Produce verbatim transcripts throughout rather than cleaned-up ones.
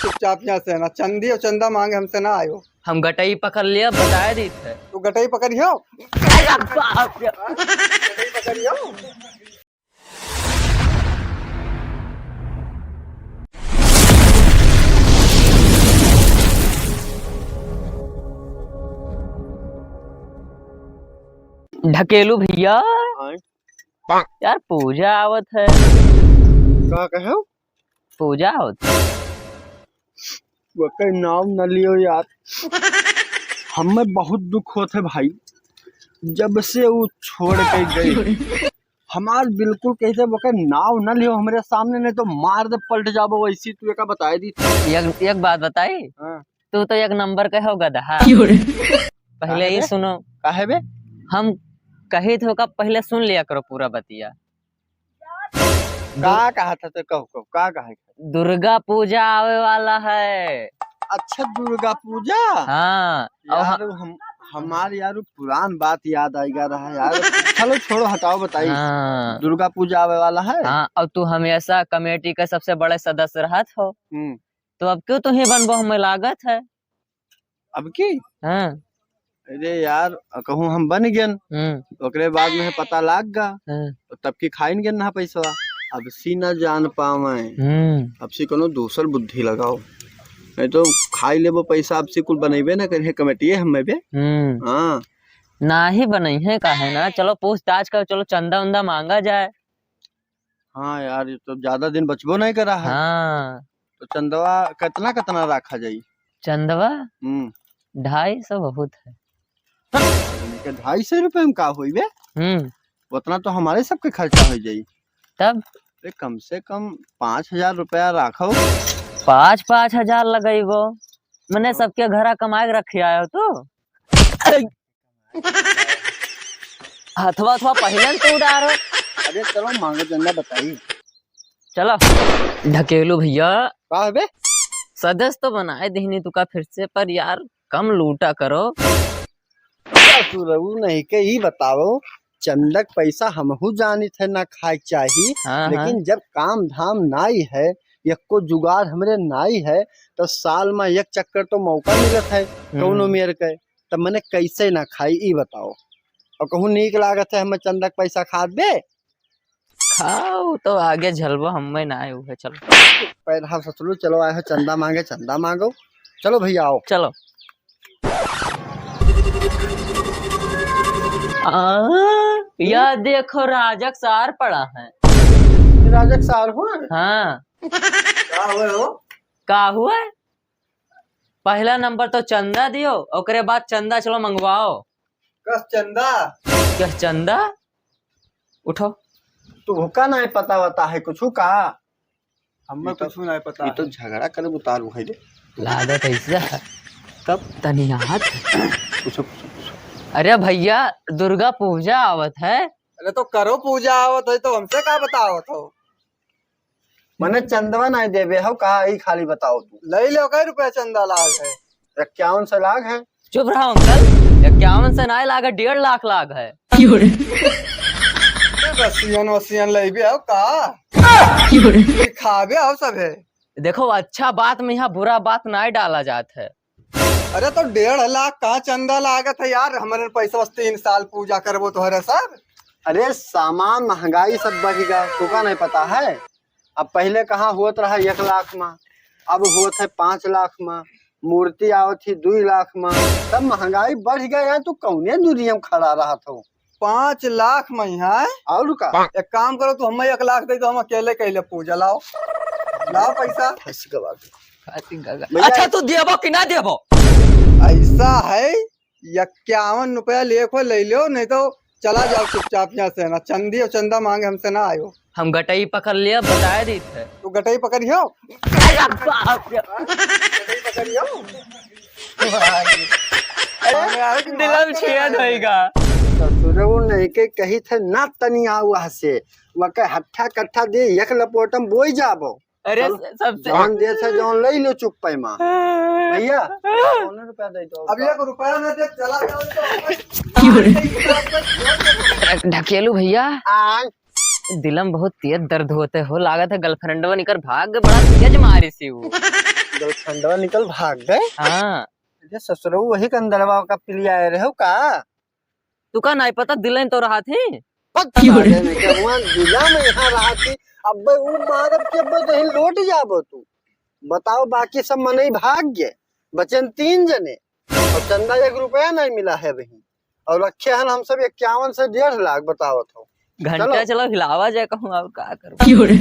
चुपचाप यहाँ से ना, चंदी और चंदा मांगे हमसे ना आयो। हम गटई पकड़ लिया, बताए दीत है। तू गटई पकड़ियो? अरे बाप रे। गटई पकड़ियो? ढकेलू भैया। हाँ। यार, पूजा आवत है। का कहे? पूजा आवत है। ओकर नाम न लियो यार। हमें बहुत दुख होत है भाई, जब से वो छोड़ के गई। हमार बिल्कुल कैसे ओकर नाम न लियो हमरे सामने, नहीं तो मार दे पलट जाबो वैसी। तू एका बताए दी। एक, एक बात बताई? हाँ। तू तो एक नंबर के हो गधा। क्यों रे? पहले काहे ही बे? सुनो। काहे बे? हम कही थे का पहले सुन लिया करो पूरा बतिया। का कहा था तो कहो, कहो, का कहा था? दुर्गा पूजा आवे वाला है। अच्छा, दुर्गा पूजा? हाँ, और यार, ह- हम, हमार यार पुरान बात याद आइगा रहा यार। चलो छोड़ो, हटाओ, बताइए। हाँ। दुर्गा पूजा आवे वाला है? हाँ, और तू हमेशा कमेटी का सबसे बड़े सदस्य रहत हो। हम्म। तो अब क्यों तू ही बनबो, हमें लागत है। अब की? हाँ। अरे यार, कहूँ हम बन गेन, हम्म। ओकरे बाद में पता लाग गा, हाँ। तो तब की खाइन गेन ना पैसवा। अब सी ना जान पावे, हम्म। अब सी कोनो दूसर बुद्धि लगाओ, नहीं तो खाई लेबो पैसा। अब सी कुल बनैबे ना करिए कमेटिए हमें बे। हम्म। हाँ। ना ही बनई है, काहे ना? चलो पूछताछ कर, चलो चंदा उंदा मांगा जाए। हाँ यार, ये तो ज्यादा दिन बचबो नहीं करा है। हाँ। तो चंदवा कितना कितना रखा जाई? चंदवा? हम्म। ढाई सौ बहुत है। इनके ढाई सौ रुपए में का होई बे? हम्म। उतना तो हमारे सबके खर्चा हो जाई। तब? अरे, कम से कम पाँच हजार रुपया राखो। पाँच, पाँच हजार लगइबो? मने हाँ। सबके घरा कमाए के रखे आयो तू? हथवा, हथवा पहिले न तू उड़ा रहो। अरे चलो मांगो चंदा बताई। चलो। ढकेलू भैया। का है बे? सदस्य तो बनाए देहनी तुका फिर से, पर यार कम लूटा करो। ससुरऊ नहीं के ई बताओ, चंदा के पैसा हमहू जानित है ना खाए के चाही, हाँ, लेकिन हाँ। जब काम धाम नाई है, यक्को जुगाड़ हमरे नाई है, तो साल में एक चक्कर तो मौका मिलत है कौनो हम्म। मेर के। तब मने कैसे ना खाई, ई बताओ। और कहूँ नीक लागत है, हमें चंदा के पैसा खात बे? खाओ तो आगे झलबो, हमें ना आए हुए, चलो। पैर हाथ ससुरु, चलो आए हो चंदा मांगे, चंदा मांगो। चलो भैया, आओ। चलो। आ, या देखो, राजक सार पड़ा है। राजक सार हो? हाँ। का हुए हो? का हुए? पहला नंबर तो चंदा दियो, ओकरे बाद चंदा चलो मंगवाओ। कस चंदा? कस चंदा? उठो। तुहका नहीं पता वता है कुछ का? हमें ये तो, कुछ नहीं पता ये तो है। झगड़ा करे उतारू है रे। लागत ऐसा। तब? तनी हाथ। पूछो, पूछो, पूछो। अरे भैया, दुर्गा पूजा आवत है। अरे तो करो पूजा आवत है तो हमसे का बतावत हो? मने चंदवा नहीं देबे हो का, ई खाली बताओ तू। ले लो, कै रुपया चंदा लाग है? इक्यावन सौ लाग है। चुप रहो अंकल, इक्यावन सौ नहीं लाग है, डेढ़ लाख लाग है। क्यों रे? ए, रसियन वसियन लेबे हो का? क्यों रे? ये खाबे हो सब है। देखो, अच्छा बात में यहाँ बुरा बात नहीं डाला जात है। अरे तो डेढ़ लाख का चंदा लागत है यार, हमरे पैसा बस तीन साल पूजा करबो तोहरे सब। अरे सामान महंगाई सब बढ़ गया, तुका नहीं पता है? अब पहले कहाँ होत रहा एक लाख में, अब होत है पाँच लाख में, मूर्ति आवत ही दुई लाख में, सब महंगाई बढ़ गया यार। तू कौने दुनिया में खड़ा रहत हो? पाँच लाख में है? और का? एक काम करो, तू हमें एक लाख दे दो, हम अकेले कैले पूजा। लाओ, लाओ पैसा। फंस गवा। भैया, अच्छा, तू देबो कि ना देबो? ऐसा है, इक्यावन रुपया लेखो ले लो, नहीं तो चला जाओ चुपचाप यहाँ से ना। चंदी और चंदा मांगे हमसे ना आयो। हम गटई पकड़ लिया, बताए दीत है। तू गटई पकड़ियो? अरे बाप रे। गटई पकड़ियो? अरे, दिलम छेद होइगा। ससुरऊ नहीं के कही थे ना तनी आऊ हसे, वके हट्ठा कट्ठा दे एक लपोटम बोई जाबो। अरे, चलो, सबसे जौन दे थे, जौन ले लो चुप पैमा। भैया, कौन रुपया दे दो? अब एक रुपया ना दे, चला जाओ तो। ढकेलू भैया। आय। दिलम बहुत तेज दर्द होते हो, लागत है girlfriendवा निकर भाग गए, बड़ा तेज मारी सी वो। Girlfriendवा निकल भाग गए? हाँ। अरे ससुरऊ, वही कंदरवा का पिलिया आए रहे हो का? तू का नाई पता, दिलन तो रहा थी। पता क्यों रे? नहीं क्या हुआ, दिला में यहाँ रहा थी। अब्बे वो मारब के अब्बे तो ही लौट जाबो तू। बताओ, बाकी सब मनई भाग गए, बचन तीन जने और चंदा एक रुपया नहीं मिला है अभी। और रखे हन हम सब इक्यावन से डेढ़ लाख, बतावत हो। घंटा चलो। चलो हिलावा जाए कहूँ, और का करूँ? क्यों रे?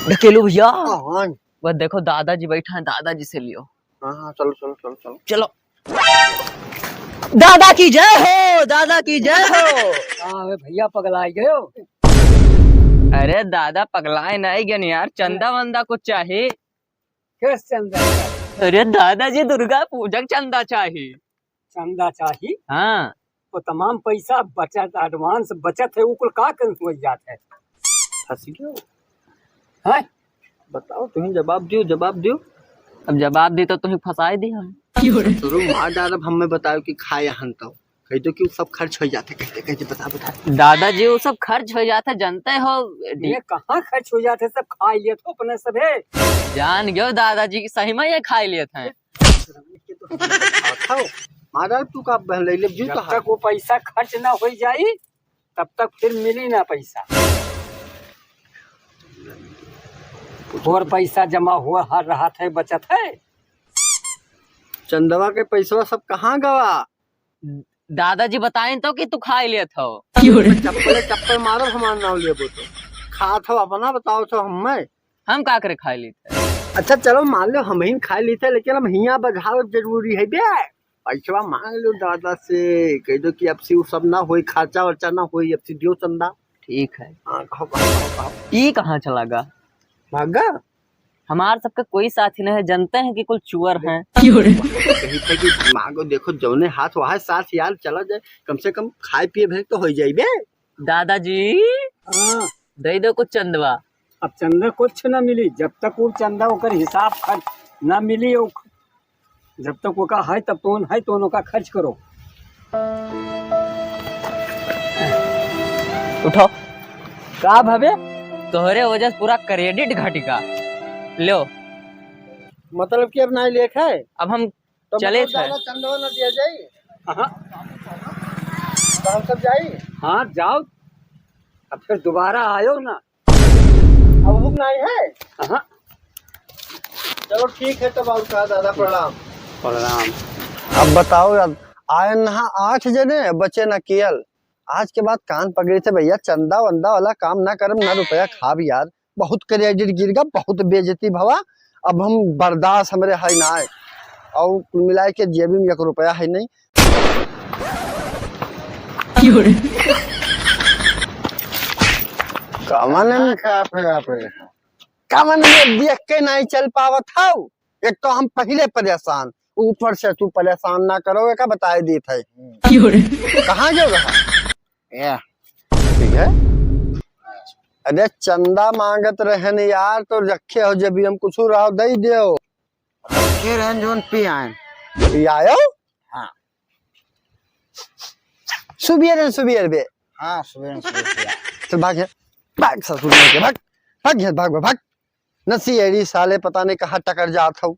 ढकेलू भैया, हाँ, हाँ। वह देखो दादाजी बैठा है, दादाजी से लियो। हाँ, हाँ, चलो, चलो, चलो, चलो। चलो। दादा की जय हो, दादा की जय हो। हाँ, अबे भैया पगलाई गयो। अरे दादा पगलाए नहीं गन यार, चंदा वंदा कुछ चाही। किस चंदा चाही? अरे दादाजी दुर्गा पूजा के चंदा चाही। चंदा चाही? हाँ। वो तमाम पैसा बचत, advance बचत है, वो कुल का कर हो जात है? फंस गयो। हैं? बताओ, तुम जवाब दियो, जवाब दियो। अब जवाब दी तो तुम फंसाए दी हम। शुरू मार डालब, हमें बताओ कि खाए हन तो। कह दो कि वो सब खर्च हो जाते, कहते, कहते, बता, बता। दादाजी, वो सब खर्च हो जाते, जानते हो। ये कहाँ खर्च हो जाते, सब खा लिए थे अपने सभे। जान गयो दादाजी की सही में ये खा लिए थे। खाओ। मारा तू का बहन ले ले, जू जब तक वो पैसा खर्च ना हो जाई, तब तक फिर मिली ना पैसा। और पैसा जमा हुआ हर रहा है, बचत है। चंदवा के पैसवा सब कहाँ गवा? दादाजी बताएं तो कि तू खाए लेत हो। चप्पल, चप्पल मारब हमार नाम लेबो तो। खात हो अपना, बताओ तो हमें। हम का करे खाए लेत है? अच्छा चलो मान लो हम ही खाए लेत है, लेकिन हम हियाँ बजावत जरूरी है बे। पैसवा मांग लो दादा से, कह दो कि अब से वो सब ना होई, खर्चा वर्चा ना होई, अब से दियो चंदा। ठीक है। हाँ, कहो, कहो, कहो, कहो। ई कहाँ चला गा? भागा? हमार सबका कोई साथी नहीं है, जानते हैं कि कुल चुअर हैं। कही थे कि मांगो, देखो जौने हाथ वहाँ साथ यार चला जाए, कम से कम खाए पिए भेंट तो हो जाई बे। दादाजी, हाँ। दे दो कुछ चंदवा। अब चंदा कुछ ना मिली, जब तक वो चंदा ओकर हिसाब खर्च ना मिली, ओ जब तक ओका है, तब तोन है, तोन ओका खर्च करो। उठाओ। का भवे? तोहरे वजह से पूरा credit घटी का। लो। मतलब कि अब ना लेख है? अब हम तो चले मतलब थे। ज्यादा चंदवा ना दिया जाई? हाँ। तो हम सब जाई? हाँ, जाओ। अब फिर दोबारा आयो ना। अब हुक नहीं है? हाँ। चलो ठीक है, तब और का दादा, प्रणाम। प्रणाम। अब बताओ यार, आए नहा आठ जने, बचे ना केवल। आज के बाद कान पकड़ी थे भैया, चंदा वंदा वाला काम ना करब, ना रुपया खाब यार। बहुत credit गिर गा, बहुत बेइज्जती भवा। अब हम बर्दाश्त हमरे है ना, और कुल मिलाए के जेबी में एक रुपया है नहीं। कमन में का पे, का पे? कमन में देख के नहीं चल पावत हौ। एक तो हम पहिले परेशान, ऊपर से तू परेशान ना करो, एका बताए देत है। कहाँ जो रहा? या। ठीक है। अरे चंदा मांगत रहन यार, तो रखे हो जब हम कुछ रहो दे देओ। रखे रहन जोन पी आए। पी आयो? हाँ। सुबेरे सुबेरे बे। हाँ, सुबेरे सुबेरे पी आए। चल भाग यहाँ। भाग ससुर के, भाग। भाग यहाँ, भाग, भाग। नसीहरी साले पता नहीं कहाँ टकर जात हौ।